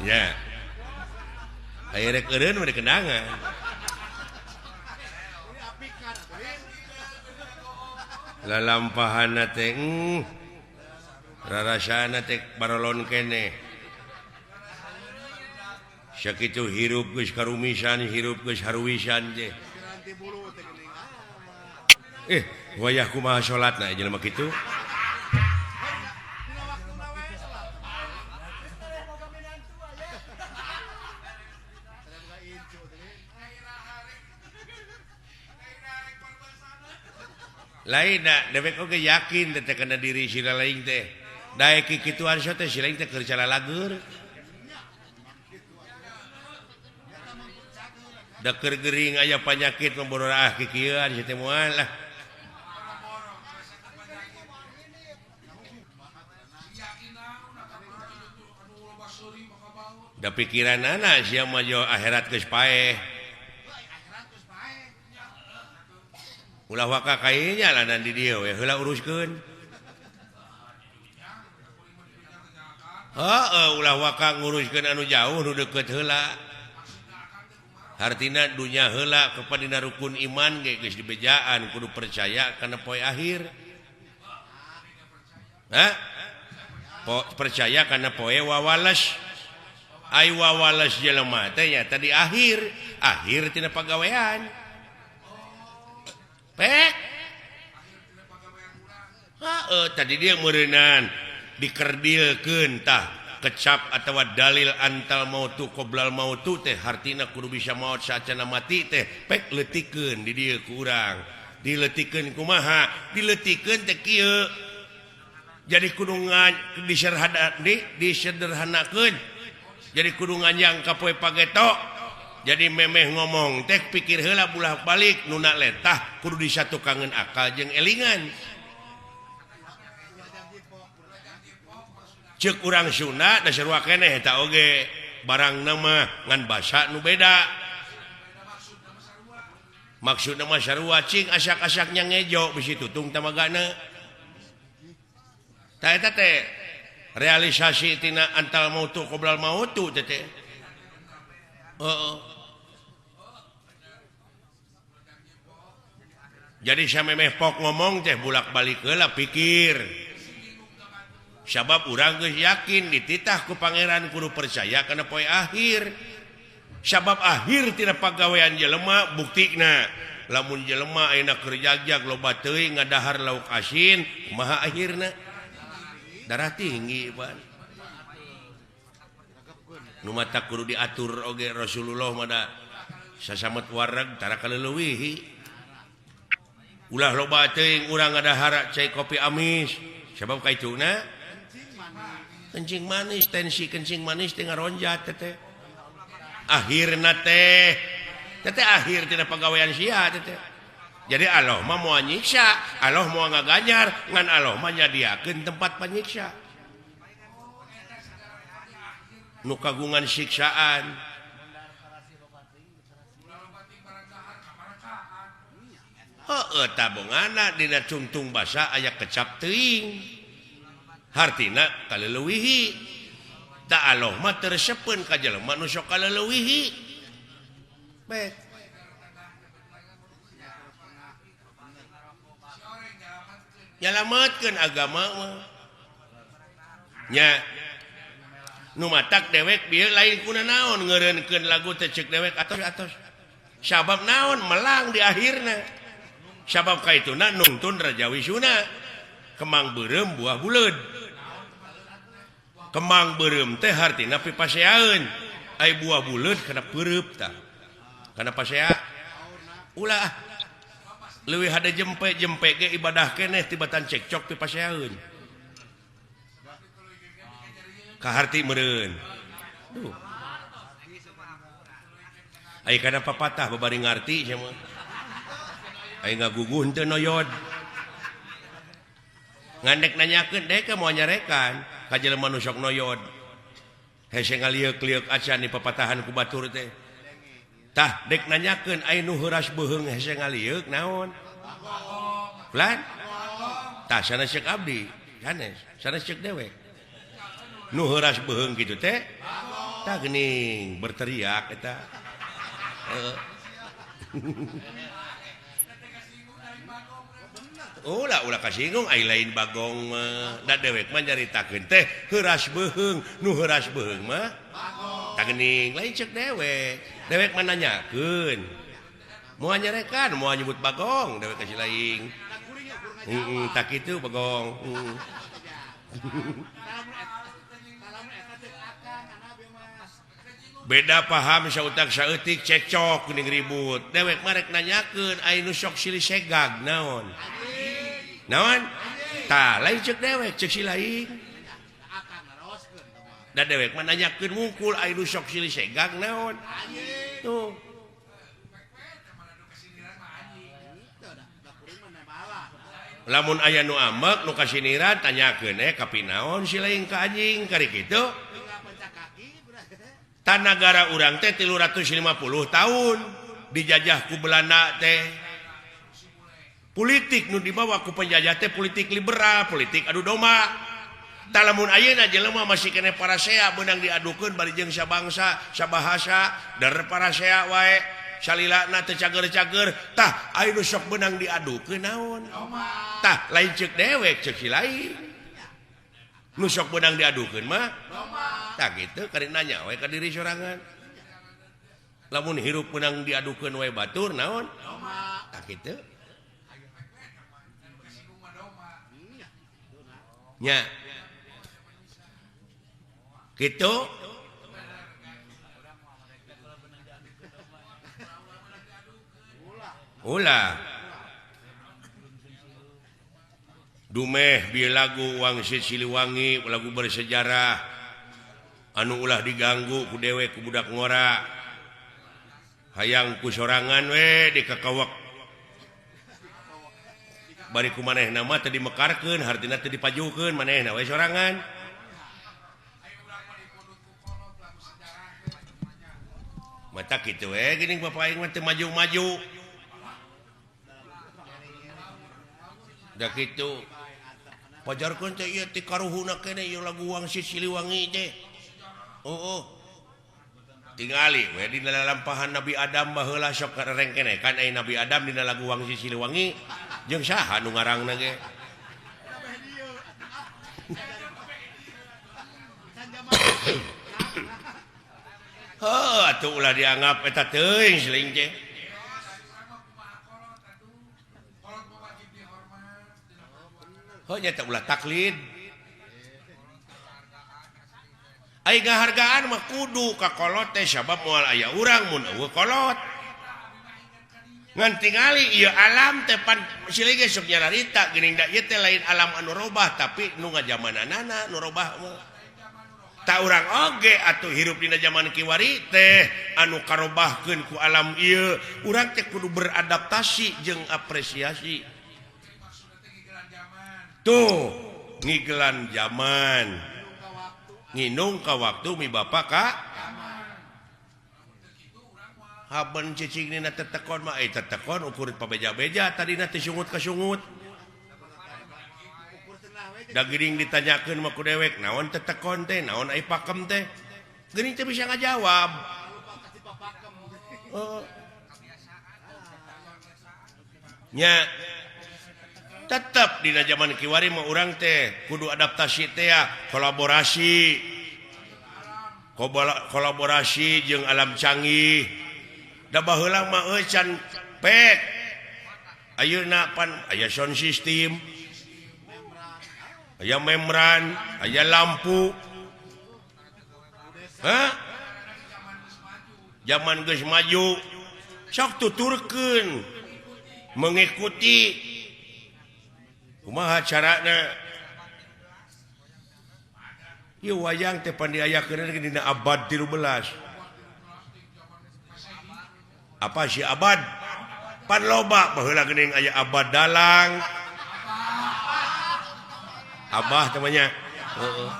Ya. Aya rek eureun mah dikendangan. Lalampahana teh rarasana teh barolon keneh. Sakitu hirup geus karumisan, hirup geus haruwisan teh. Wayah kumaha salatna jelema kitu? Lain da dewek oge yakin teh kana diri sira lain teh. Daek kikituan so teh si lain teh keur calalagur. Da keur gering aya panyakit mah kikieuan si teh moal lah. Da pikiranana sia mah jo akhirat geus paeh. Ulah waka kainya lanan di dieu we heula uruskeun. Heeh, ulah waka nguruskeun anu jauh nu deukeut heula. Hartina dunya heula kepada rukun iman ge geus dibejaan kudu percaya kana poe akhir. Hah? Percaya kana poe wawales. Ai wawales jelema teh nya tadi akhir, akhir tina pagawean. Pek. Heeh, tadi dia meureunan dikerdilkeun tah kecap atawa dalil antal mautu qoblal mautu teh hartina kudu bisa maot saacana mati teh pek leutikeun di dieu ku urang. Dileutikeun kumaha? Dileutikeun teh kieu. Jadi kudu disederhanakeun. Jadi kudu nganjang ka poe pageto. Jadi memeh ngomong teh pikir heula bulah balik nuna letah kudu disatukangeun akal jeung elingan. Ceuk urang Sunda da sarua keneh eta oge barangna mah ngan basa nu beda. Maksudna mah sarua cing asak-asaknya ngejo bisi tutung tamagana. Tah eta teh realisasi tina antal mautu qoblal mautu teh teh. Heeh. Jadi samemeh pok ngomong teh bulak-balik heula pikir. Sabab urang geus yakin dititah ku pangeran kudu percaya kana poe akhir. Sabab akhir tina pagawean jelema buktina lamun jelema ayeuna keur jagjag loba teuing ngadahar lauk asin kumaha akhirna? Darah tinggi pan. Nu mata kudu diatur oge Rasulullah mah da sasamet wareg tara kaleuwihi. Ulah loba teuing urang ngadahar cai kopi amis sabab kaituna kencing manis, tensi kencing manis teh ngaronjat teh. Akhirna teh teh akhir tina pagawean sia teh. Jadi Allah mah moal nyiksa, Allah moal ngaganjar, ngan Allah mah nyadiakeun tempat panyiksa. Nu kagungan siksaan. Heeh, tabungana dina cungtung basa aya kecap teuing. Hartina kaleuwihi. Da Allah mah teu resepeun ka jelema nu sok kaleuwihi. Bet. Nyalametkeun agama mah. Nya nu matak dewek bieu lain kuna naon ngeureunkeun lagu teh ceuk dewek atos-atos. Sabab naon melang di akhirna. Sabab kaituna nungtun Raja Wisuna. Kemang beureum buah buleud. Kemang beureum teh hartina pipaseaeun. Ai buah buleud kana peureub tah. Kana pasea ulah leuwih hade jempe-jempe ge ibadah keneh tibatan cekcok pipaseaeun. Kaharti meureun. Duh. Ai kana papatah babari ngarti sia mah. Ai ngaguguh henteu noyod. Ngandek nanyakeun dek moal nyarekan ka jelema nu sok noyod. Hese ngalieuk-lieuk acan di papatahan ku batur teh. Tah dek nanyakeun ai nu heuras beuheung hese ngalieuk naon? Pelan? Tah sanes ceuk abdi, sanes, sanes ceuk dewek. Nu heuras beuheung kitu teh Tah geuning berteriak eta. Ulah ulah kasinggung ai lain bagong mah. Da dewek mah nyaritakeun teh heuras beuheung, nu heuras beuheung mah bagong. Tah geuning lain ceuk dewek. Dewek mah nanyakeun. Moal nyarekan, moal nyebut bagong, dewek ka si lain. Heeh, tah kitu bagong. Beda paham sautak saeutik cekcok geuning ribut. Dewek mah rek nanyakeun ai nu sok silih segag naon. Naon? Tah lain ceuk dewek, ceuk si lain. Da dewek mah nanyakeun mungkul ai nu sok silih segag naon. Tuh. Lamun aya nu amek nu kasiniran tanyakeun kapinaon si lain ka anjing kari kitu. Tanagara urang teh 350 tahun dijajah ku Belanda teh. Politik nu dibawa ku penjajah teh politik liberal, politik adu domba. Tah lamun ayeuna jelema masih keneh parasea beunang diadukeun bari jeung sabangsa, sabahasa, der parasea wae. Salilana teu cager-cager, tah aya nu sok beunang diadukeun naon? Tah lain ceuk dewek, ceuk si lain. Nu sok beunang diadukeun mah tah kitu kari nanya we ka diri sorangan. Lamun hirup beunang diadukeun wae batur naon? Tah kitu. Nya. Kitu. Ulah. Dumeh bieu lagu Wangsit Siliwangi, lagu bersejarah. Anu ulah diganggu ku dewek ku budak ngora. Hayang ku sorangan we dikakawak. Bari ku manehna mah teu dimekarkeun, hartina teu dipajukeun, manehna we sorangan. Mata kitu we geuning bapak aing mah teu maju-maju. Da kitu. Pajarkeun teh ieu ti karuhuna keneh ieu lagu Wangsit Siliwangi teh. Oh, tingali we dina lalampahan Nabi Adam baheula sok rengkene kan aya Nabi Adam dina lagu Wangsit Siliwangi jeung saha nu ngarangna ge. Heuh atuh ulah dianggap eta teuing siling teh. Heuh nya teh ulah taklid. Ai ngahargaan mah kudu ka kolot teh sabab moal aya urang mun eueuh kolot. Ngan tingali ieu alam teh pan silih ge sok nyararita geuning da ieu teh lain alam anu robah tapi nu ngajamananana nu robah mah. Ta urang oge atuh hirup dina jaman kiwari teh anu karobahkeun ku alam ieu, urang teh kudu beradaptasi jeung apresiasi. Tuh, ngigelan zaman. Nginung ka waktu mi bapa ka haben cicing dina tetekon mah tetekon ukur pabeja-beja tadina teh sungut ka sungut. Da geuning ditanyakeun mah ku dewek naon tetekon teh naon ai pakem teh geuning teh bisa ngajawab. Nya tetep dina zaman kiwari mah urang teh kudu adaptasi teh ya, kolaborasi. Kolaborasi jeung alam canggih. Da baheula mah euy can pek. Ayeuna pan aya sound system. Aya membran, aya lampu. Hah? Zaman geus maju. Sok tuturkeun mengikuti kumaha carana. Ieu wayang teh pan diayakeun dina abad 13. Apa si abad? Pan loba baheula geuning aya abad dalang. Abah namanya. Heeh.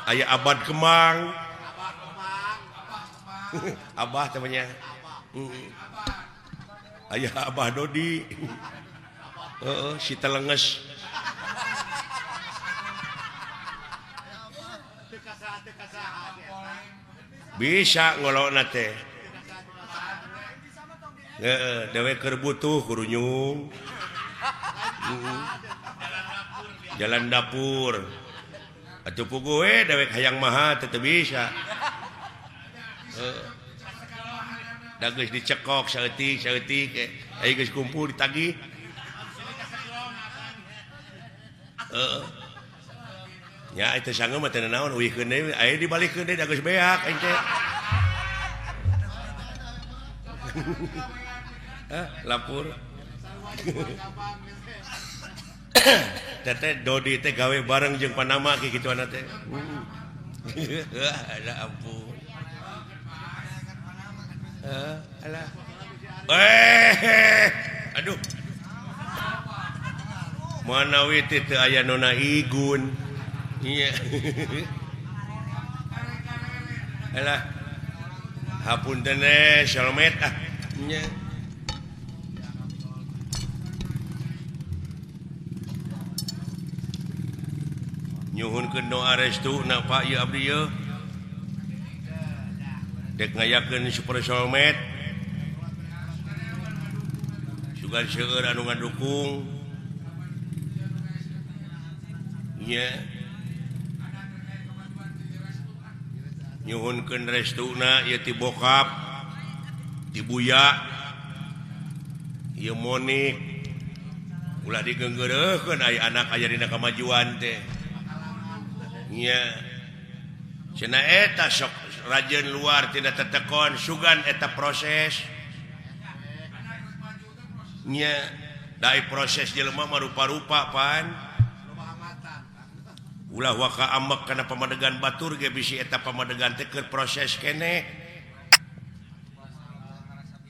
Aya abad kemang. Abah namanya. Heeh. Aya Abah Dodi. Heeh, si telenges. Bisa ngolokna teh. Heeh, dewek keur butuh kurunyung. Jalan dapur. Atuh puguh we dewek hayang maha teu bisa. Heeh. Da geus dicekok saeutik saeutik aya geus kumpul ditagih. Heeh. Ya itu sanggup mah teu naon uihkeun deui aya dibalikeun deui da geus beak aing teh. Hah, lapor. Teteh Dodi teh gawe bareng jeung Panama ki kituana teh. Alah ampun. Alah. Aduh. Manawi teh teu aya nona igun. Iya. Alah. Hapunten solmet ah. Nya. Nyuhunkeun doa restu na Pak ieu abdi ieu. Dek ngayakeun super solmet. Sugan seueur anu ngadukung. Nya. Nyuhunkeun restuna ieu ti bokap, ti buya, ieu Monik. Ulah digeunggeureuhkeun aya anak aya dina kamajuan teh. Nya. Cenah eta sok rajin luar tidak tetekon sugan eta proses. Nya, dai proses jelema mah rupa-rupa pan. Ulah waka ambek kana pamadegan batur ge bisi eta pamadegan teh keur proses keneh.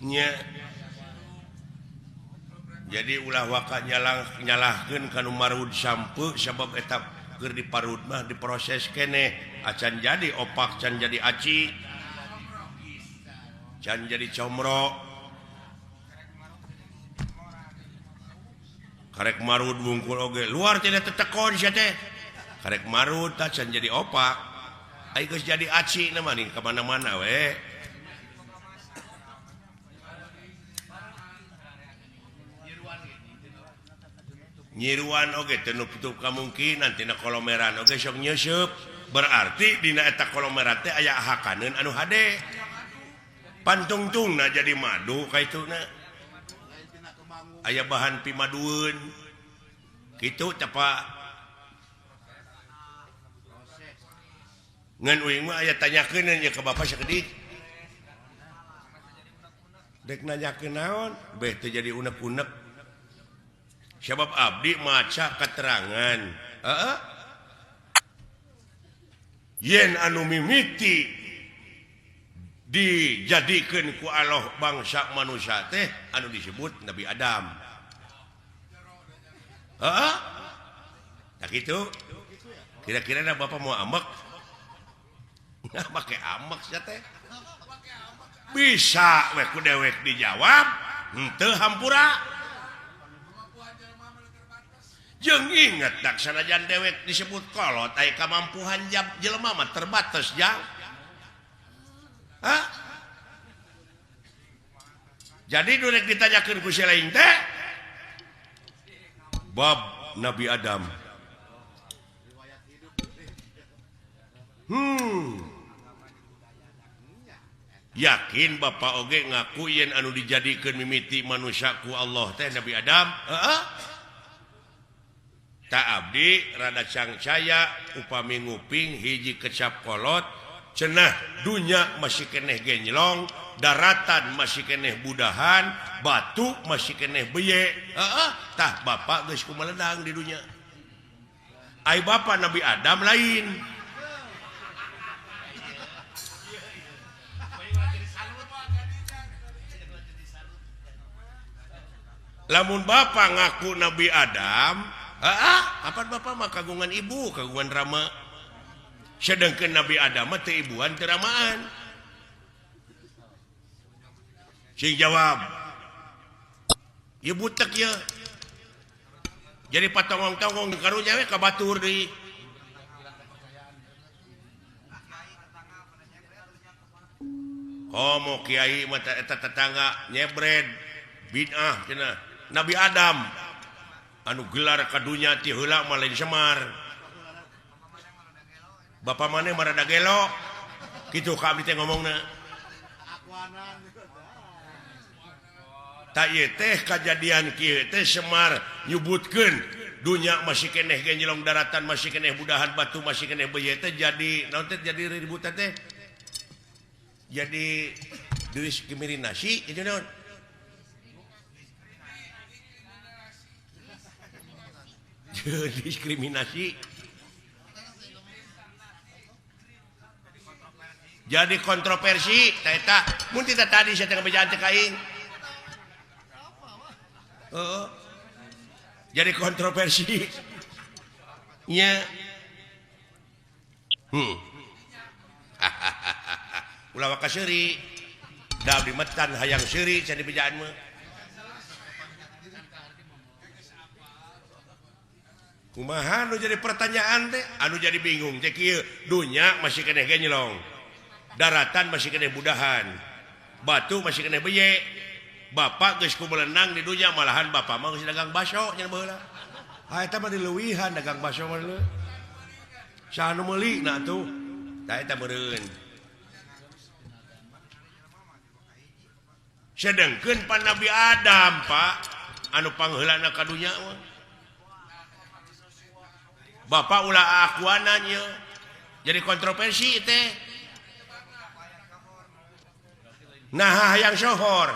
Nya. Jadi ulah waka nyalahkeun ka nu marud sampeu sabab eta keur diparud mah diproses keneh acan jadi opak, can jadi aci, can jadi comro. Karek marud wungkul oge luar tidak tetekon sia teh. Karek marud tah can jadi opak. Ai geus jadi aci na mah nih ka mana-mana we. Nyiruan oge teu nutup kamungkinan tina kolomeran oge sok nyeuseub. Berarti dina eta kolomeran teh aya hakaneun anu hade. Pantungtungna jadi madu kaituna. Aya bahan pimadueun. Kitu teh Pak. Ngan uing mah aya tanyakeun nya ka bapak sakedik. Dek nanyakeun naon? Beh teu jadi unek-unek. Sebab abdi maca keterangan. Heeh. Yen anu mimiti dijadikeun ku Allah bangsa manusia teh anu disebut Nabi Adam. Heeh. Tak kitu. Kira-kira na bapak mau ambek? Nah, make ambek sia teh. Bisa we ku dewek dijawab, henteu hampura. Jeung inget dak sanajan dewek disebut kolot aya kamampuhan jelema mah terbatas jang. Hah? Jadi nu rek ditanyakeun ku si lain teh bab Nabi Adam. Yakin bapak oge ngaku yen anu dijadikeun mimiti manusia ku Allah teh Nabi Adam? Heeh. Tak abdi rada cangcaya upami nguping hiji kecap kolot cenah dunya masih keneh genjlong, daratan masih keneh budahan, batu masih keneh beye. Heeh, tah bapak geus kumeledang di dunya. Ai bapak Nabi Adam lain. Lamun bapak ngaku Nabi Adam, apa bapak mah kagungan ibu, kagungan rama. Sedangkan Nabi Adam mah teu ibuan teu ramaan. Sing jawab. Ieu butek ye. Jadi patongong-tongong karunya we ka batur deui. Komo kiai mata eta tetangga nyebred bid'ah cenah. Nabi Adam anu gelar ka dunya ti heula mah lain Semar. Bapak maneh mah rada gelo. Kitu ka abdi teh ngomongna. Tak ieu teh kajadian kieu teh Semar nyebutkeun dunya masih keneh genjelong daratan masih keneh budahan batu masih keneh beuye teh jadi naon teh jadi ributan teh. Jadi diskriminasi itu naon? Diskriminasi. Jadi kontroversi ta eta mun teh tadi saya teh ngabejaan teh ka aing. Heeh. Jadi kontroversi. Nya. Ulah waka seuri. Da abdi metan hayang seuri cenah dibejaan mah. Kumaha nu jadi pertanyaan teh? Anu jadi bingung teh kieu, dunya masih keneh genyelong. Daratan masih keneh budahan. Batu masih keneh beye. Bapak geus kumelenang di dunya malahan bapak mah geus dagang baso nya baheula. Ha eta mah dileuwihan dagang baso mah leuh. Saha nu meuli na atuh? Tah eta meureun. Sedengkeun pan Nabi Adam, Pak, anu pangheulana ka dunya mah. Bapak ulah akuanan ieu. Jadi kontroversi teh. Nah, hayang sohor.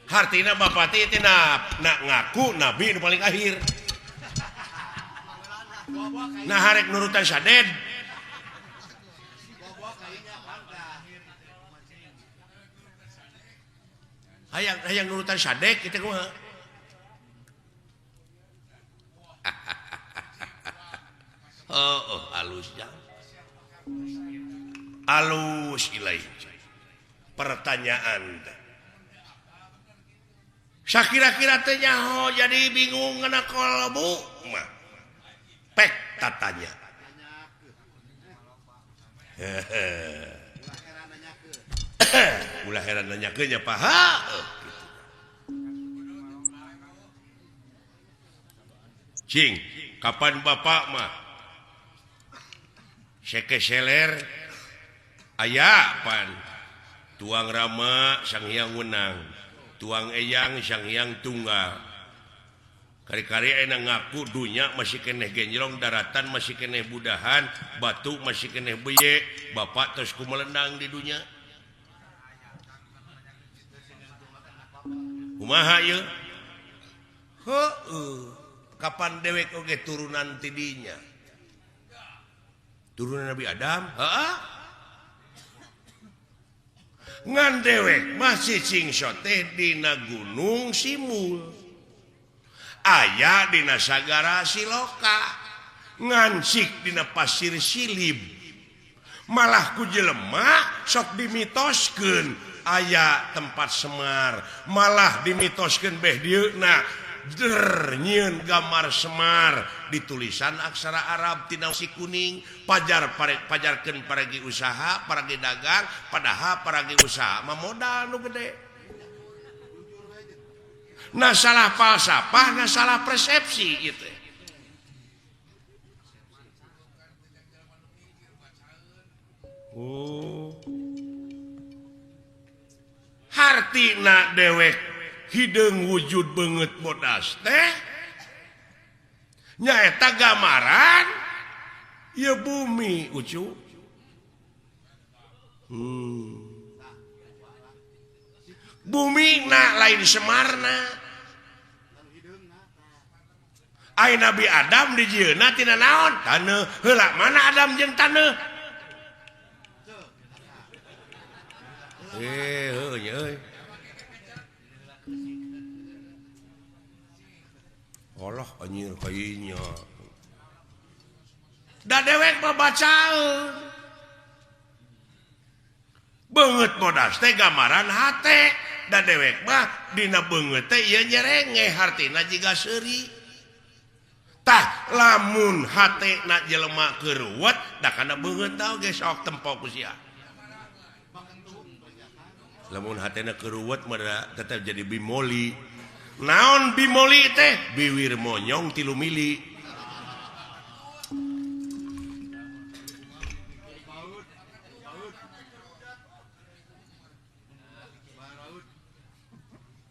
Hartina bapak teh teh na ngaku nabi nu paling akhir. Nah, harek nurutan saded. Hayang hayang nurutan sadek kitu kumaha? Oh, oh halus jang. Alus ilai. Pertanyaan teh. Sakira-kira teh nyaho jadi bingung ngana kolbu mah. Pek tatanya. Ulah heran nanyakeun nya Pak. Cing, kapan bapak mah sekeseler aya pan tuang Rama Sang Hyang Wenang, tuang Eyang Sang Hyang Tunggal. Kari-kari enak ngaku dunya masih keneh genjrong, daratan masih keneh budahan, batu masih keneh beye, bapak terus kumelendang di dunya. Kumaha ieu? Heueuh, kapan dewek oge turunan ti dinya? Turunan Nabi Adam? Heeh. Ngan dewek masih cingso teh dina Gunung Simul. Aya dina Sagara Siloka. Ngancik dina Pasir Silib. Malah ku jelema sok dimitoskeun aya tempat Semar, malah dimitoskeun beh dieuna der nyieun gambar Semar ditulisan aksara Arab tina si kuning, pajar pajarkeun paragi usaha, paragi dagang, padahal paragi usaha mah modal nu gede. Nah salah falsafah, nah salah persepsi ieu teh. Oh. Hartina dewek hideung wujud beungeut bodas teh nyaeta gambaran ieu bumi ucu. Bumi na lain Semarna. Ai Nabi Adam dijieunna tina naon? Taneuh. Heula mana Adam jeung taneuh? Heuh nya euy. Allah anjir kayanya. Da dewek mah bacaeun. Beungeut bodas teh gambaran hate. Da dewek mah dina beungeut teh ieu nyerengeh hartina jiga seuri. Tah lamun hatena jelema keruwet da kana beungeut oge sok tempo ku sia. Lamun hatena keruwet mah tetep jadi bimoli. Naon bimoli teh? Biwir monyong 3 mili.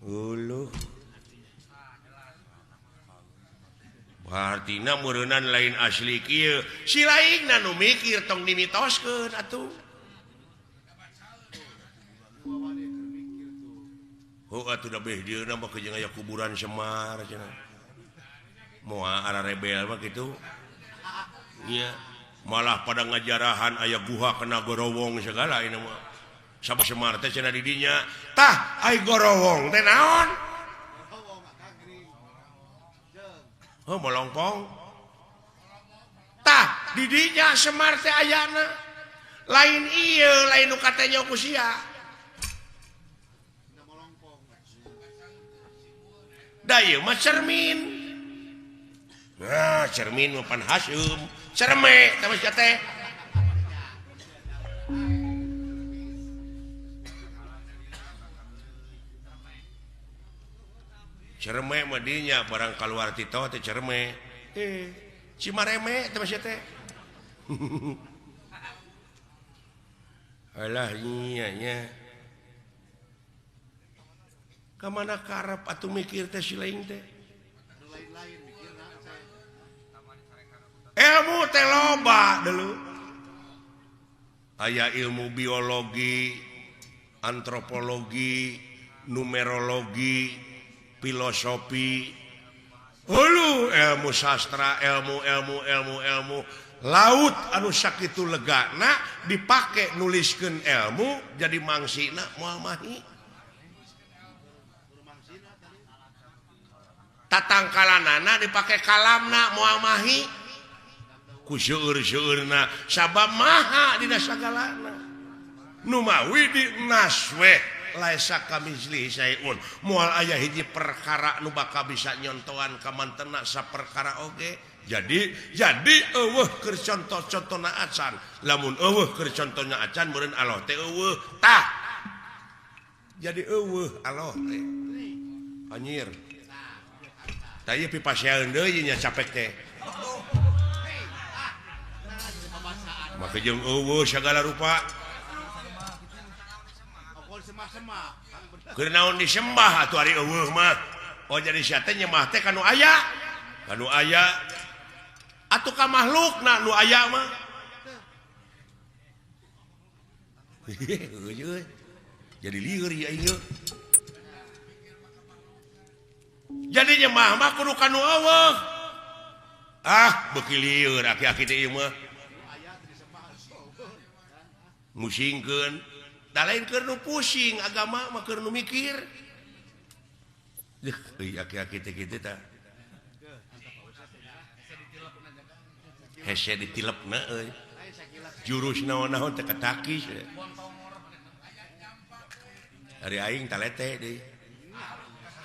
Uluh. Artina meureunnan lain asli kieu. Si laingna nu mikir tong dimitoskeun atuh. Heuh atuh da beh dieuna mah jeung aya kuburan Semar cenah. Moal ara rebel mah kitu. Nya malah pada ngajarahan aya guha kena gorowong segala ieu mah. Sabab Semar teh cenah di dinya. Tah ai gorowong teh naon? Heuh molongpong. Tah di dinya Semar teh ayana. Lain ieu lain nu katanya ku sia. Da ieu mah cermin. Nah, cermin mah pan haseum. Cerme teh mah sia teh. Cerme mah dinya barang kaluar ti teh cerme. Cimareme teh mah sia teh. Alah nya nya. Ka mana karep atuh mikir teh si lain teh. Ilmu teh loba deuleu. Aya ilmu biologi, antropologi, numerologi, filosofi, hulu ilmu sastra, ilmu ilmu ilmu ilmu laut anu sakitu legana dipake nuliskeun ilmu jadi mangsina moal mahi. Tatangkalanana dipake kalamna moal mahi. Ku seueur-seueurna sabab maha dina sagalana. Nu mawi di nasweh laisa kamitslihi syai'un. Moal aya hiji perkara nu bakal bisa nyontoan ka mantena saperkara oge. Jadi eueuh keur contoh-contona acan. Lamun eueuh keur contohna acan meureun Allah teh eueuh. Tah. Jadi eueuh Allah teh. Anjir. Tah ieu pipasean deui nya capek teh. Maka jeung eueuh sagala rupa. Keur naon disembah atuh ari eueuh mah. Oh jadi sia teh nyembah teh ka nu aya. Ka nu aya. Atuh ka makhlukna nu aya mah. Jadi lieur ieu aing. Jadi nyembah mah kudu ka nu eueuh. Ah, beuki lieur aki-aki teh ieu mah. Musingkeun. Da lain keur nu pusing agama mah keur nu mikir. Deuh, euy aki-aki teh kitu tah. Hese ditilepna euy. Jurus naon-naon teh katakis. Ari aing talete deui.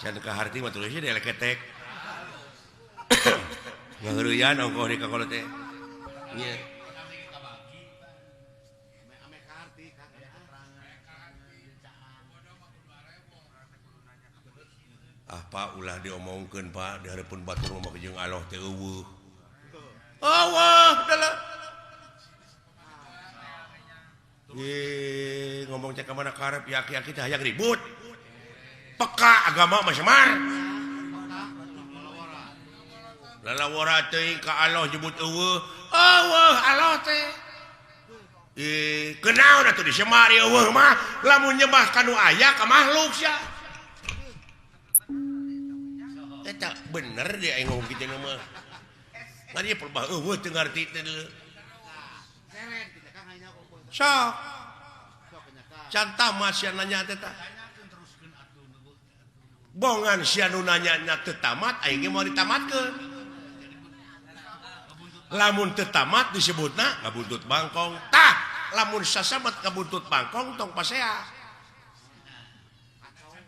Can ka harti mah tulisna dieleketek. Ngaheureuyan ongkoh di ka kolot teh. Nya. Ah Pak ulah diomongkeun Pak di hareupeun batur mah jeung Allah teh eueuh. Eueuh dalah. Ye ngomong cek ka mana karep ya aki-aki teh hayang ribut. Peka agama mah Semar. Lalawara teuing ka Allah nyebut eueuh. Eueuh Allah teh. Kenaon atuh di Semar eueuh mah lamun nyembah ka nu aya ka makhluk sia. Eta bener dia aing ngomong kitu mah. Ngan ieu perbah eueuh teu ngarti teh deuleu. Sok. Can tamat sia nanya teh tah. Bongan sia nu nanya nya teu tamat aing ge moal ditamatkeun. Lamun teu tamat disebutna ngabuntut bangkong. Tah, lamun sasamet ngabuntut bangkong tong pasea.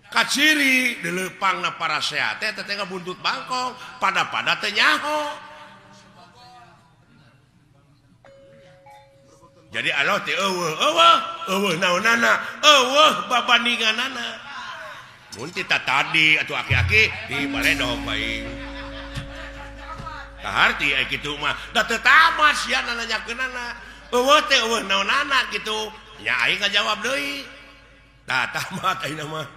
Kaciri dileupangna parasea teh teh ngabuntut bangkong, pada-pada teh nyaho. Jadi Allah teh eueuh eueuh eueuh naonana eueuh babandinganana. Mun ti tadi atuh aki-aki di baledog bae. Kaharti ai kitu mah da teu tamat sia nanyakeunana. Eueuh teh eueuh naonana kitu. Nya aing ngajawab deui. Tah tamat ayeuna mah.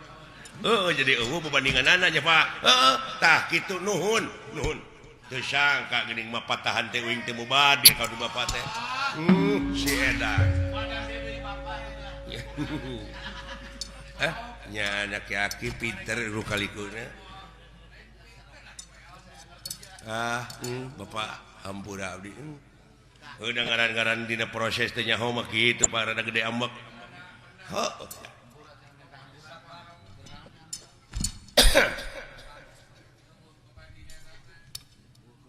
Heuh jadi eueuh babandinganana nya Pak. Heuh tah kitu nuhun nuhun. Teu sangka geuning mah patahan teh uing teh mubadi ka du bapak teh. Si edan. Eh, nya aki-aki pinter rukalikuna. Ah, bapak hampura abdi. Udah ngaran-ngaran dina proses teh nyaho mah kitu Pak rada gede ambek. Heuh.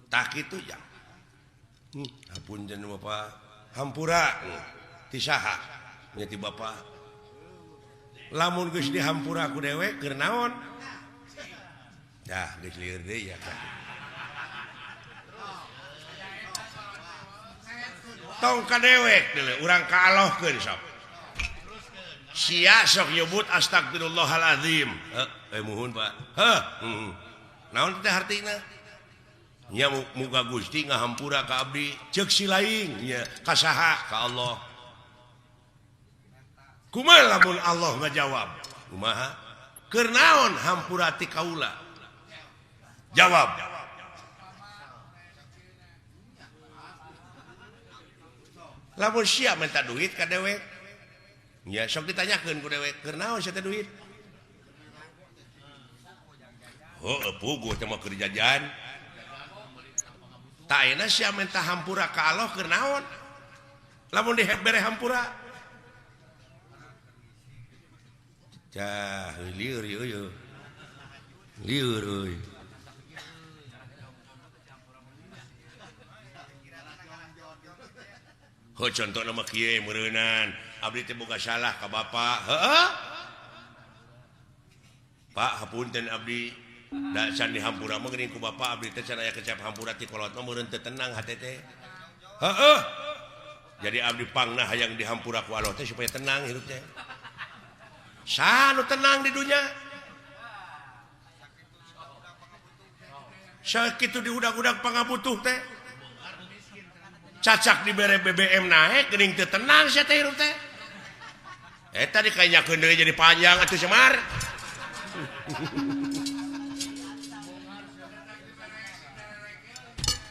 Tah kitu ya. Hapunten bapak. Hampura ti saha nya ti bapak. Lamun geus dihampura ku dewek keur naon? Dah geus lieur deui ya. Tong ka dewek deuleu urang ka Allahkeun sok. Sia sok nyebut astagfirullahalazim. Heuh, muhun Pak. Heuh, naon teh hartina? Nya muga Gusti ngahampura ka abdi ceuk si lain nya ka saha ka Allah. Kumaha lamun Allah ngajawab? Kumaha? Keur naon hampura ti kaula? Jawab. Lamun sia minta duit ka dewek nya sok ditanyakeun ku dewek keur naon sia teh duit? Heuh puguh teh mah keur jajan. Tak ayeuna sia minta hampura ka Allah keur naon? Lamun dibere hampura. Cah lieur ieu. Lieur euy. Heuh contona mah kieu meureunan. Abdi teh boga salah ka bapa. Heueuh. Pak hapunten abdi. Da can dihampura mah geuning ku bapa abdi teh can aya kecap hampura ti kolot mah meureun teu tenang hate teh. Heueuh. Jadi abdi pangna hayang dihampura ku Allah teh supaya tenang hidup teh. Saha nu tenang di dunya? Sakitu diudag-udag pangabutuh teh. Cacak dibere BBM naek geuning teu tenang sia teh hirup teh. Eta dikanyakeun deui jadi panjang atuh Semar.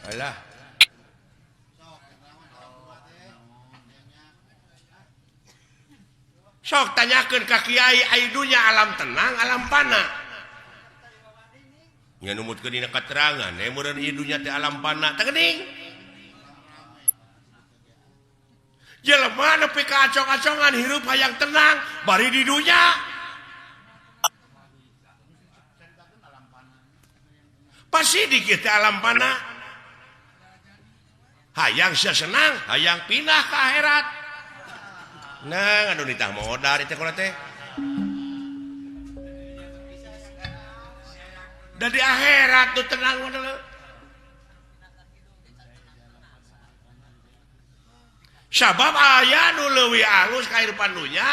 Alah. Sok tanyakeun ka kiai ai dunya alam tenang alam pana. Nya numutkeun dina katerangan meureun ieu dunya teh alam pana teh geuning. Jelema nepi ka acong-acongan hirup hayang tenang bari di dunya. Pasti dikit teh alam pana. Hayang sia senang, hayang pindah ke akhirat. Nah, anu nitah modal teh kula teh. Da di akhirat tuh tenang modal. Sabab aya nu leuwih alus kahirupan dunya,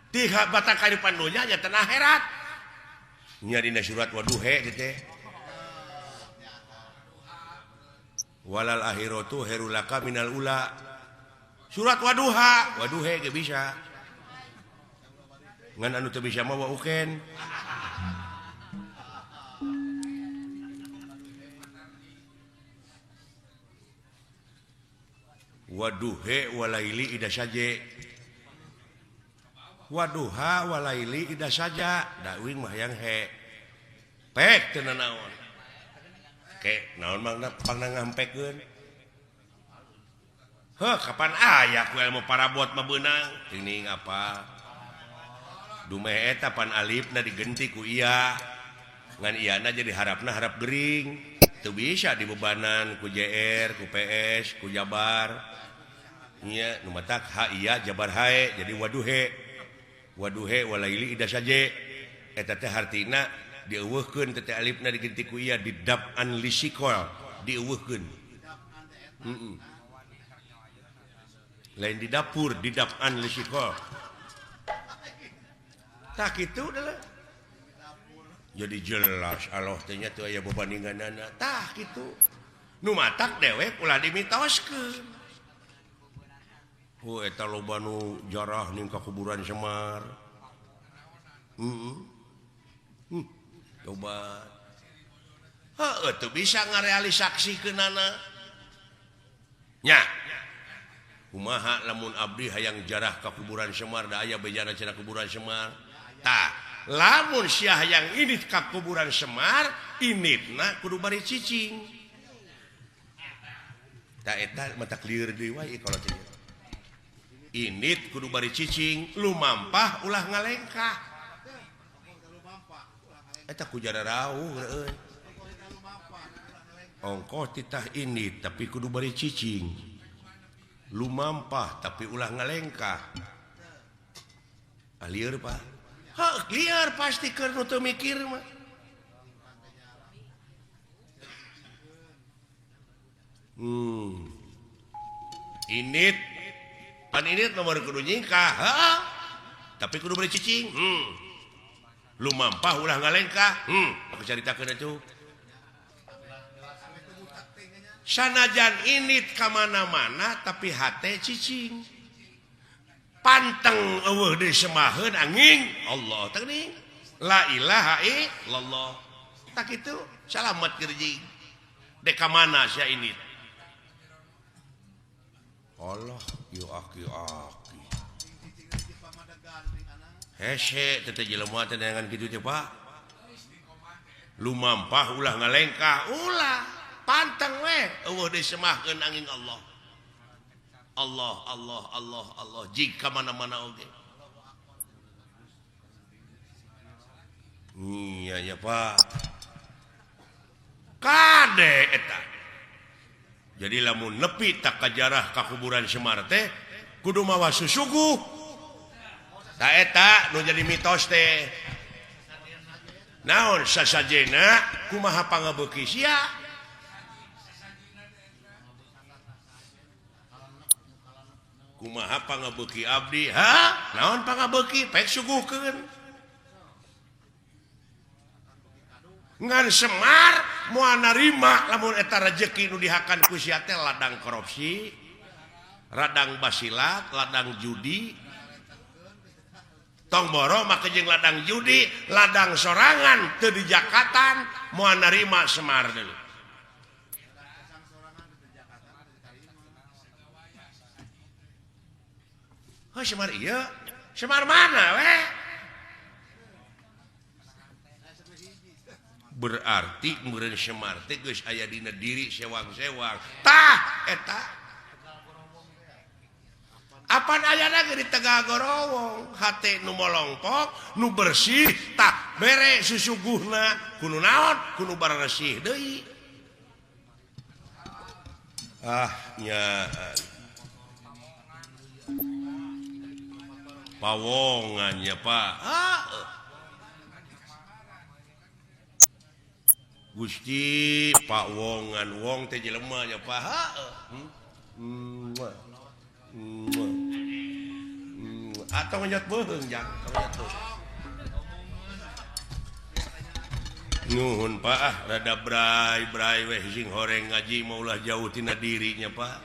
ti batang kahirupan dunya nya tenang akhirat. Nya dina surat Waduhe teh. Walal akhiratu khairul laka minal ula. Surat Waduha, Waduhe ge bisa. Ngan anu teu bisa mah wauken. Waduhe walaili ida saje. Waduha walaili ida saja. Da uing mah hayang he. Pek teu nanaon. Ke naon mangna pangna ngampekeun. Heuh kapan aya ku ilmu parabot mah beunang. Teuing apa? Dumeh eta pan alifna digenti ku iya. Ngan iyana jadi harapna harap gering. Teu bisa dibebanan ku JR, ku PS, ku Jabar. Nya nu matak ha iya Jabar hae jadi waduhe. Waduhe walaili ida saje. Eta teh hartina dieuweuhkeun teh alifna digenti ku iya didab'an lisikol dieuweuhkeun. Lain di dapur di dapan lisiko. Tak itu adalah. Jadi jelas Allah teh nya teu aya bebandinganana. Tah kitu. Nu matak dewek ulah dimitoskeun. Oh eta loba nu jarah ning ka kuburan Semar. Heeh. Coba. Heuh teu bisa ngarealisaksikeunana. Nya. Kumaha lamun abdi hayang jarah ka kuburan Semar da aya bejana cenah kuburan Semar. Tah, lamun sia hayang indit ka kuburan Semar, inditna kudu bari cicing. Tah eta mata lieur deui wae kalau teh. Indit kudu bari cicing, lumampah ulah ngalengkah. Eta ku jara rauh euy. Ongkoh titah indit tapi kudu bari cicing. Lumampah tapi ulah ngalengkah. Ah lieur Pak. Heuh, lieur pasti keur nu teu mikir mah. Indit pan indit nomor kudu nyingkah, heeh. Tapi kudu bari cicing. Lumampah ulah ngalengkah. Aku caritakeun atuh. Sanajan indit ka mana-mana tapi hate cicing. Panteng eueuh deui semaheun angin Allah teh geuning. La ilaha illallah. Tak kitu salamet keur jing. Dek ka mana sia indit? Allah yu aki-aki. Hese teh jelema teh neangan kitu teh Pak. Lumampah ulah ngalengkah, ulah panteng we eueuh deui semahkeun angin Allah. Allah Allah Allah Allah jika mana-mana oge. Iya ya Pak. Kade eta. Jadi lamun nepi tak kajarah ka kuburan Semar teh kudu mawa susuguh. Ta eta nu jadi mitos teh. Naon sasajena kumaha pangabeuki sia? Kumaha pangabeuki abdi? Ha? Naon pangabeuki? Pek suguhkeun. Ngan Semar moal narima lamun eta rejeki nu dihakan ku sia teh ladang korupsi, ladang basilat, ladang judi. Tong boro make jeung ladang judi, ladang sorangan teu dijakatan moal narima Semar deui. Oh, Semar ieu, Semar mana we? Berarti meureun Semar teh geus aya dina diri sewang-sewang. Tah eta. Apan ayana ge di Tegal Gorowong, hate nu molongpok, nu bersih, tah bere susuguhna kudu naon? Kudu baresih deui. Ah nya pawongan ya Pak. Ah. Gusti Pak Wongan wong teh jelema nya Pak. Atau ngenyot beuheung jang, ngenyot beuheung. Nuhun Pak, ah rada bray-bray weh sing horeng ngaji mah ulah jauh tina dirinya Pak.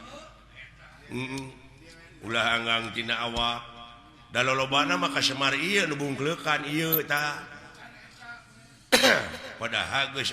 Ulah anggang tina awak. Da lolobana mah ka Semar ieu nu bungkleukan ieu tah. Padahal geus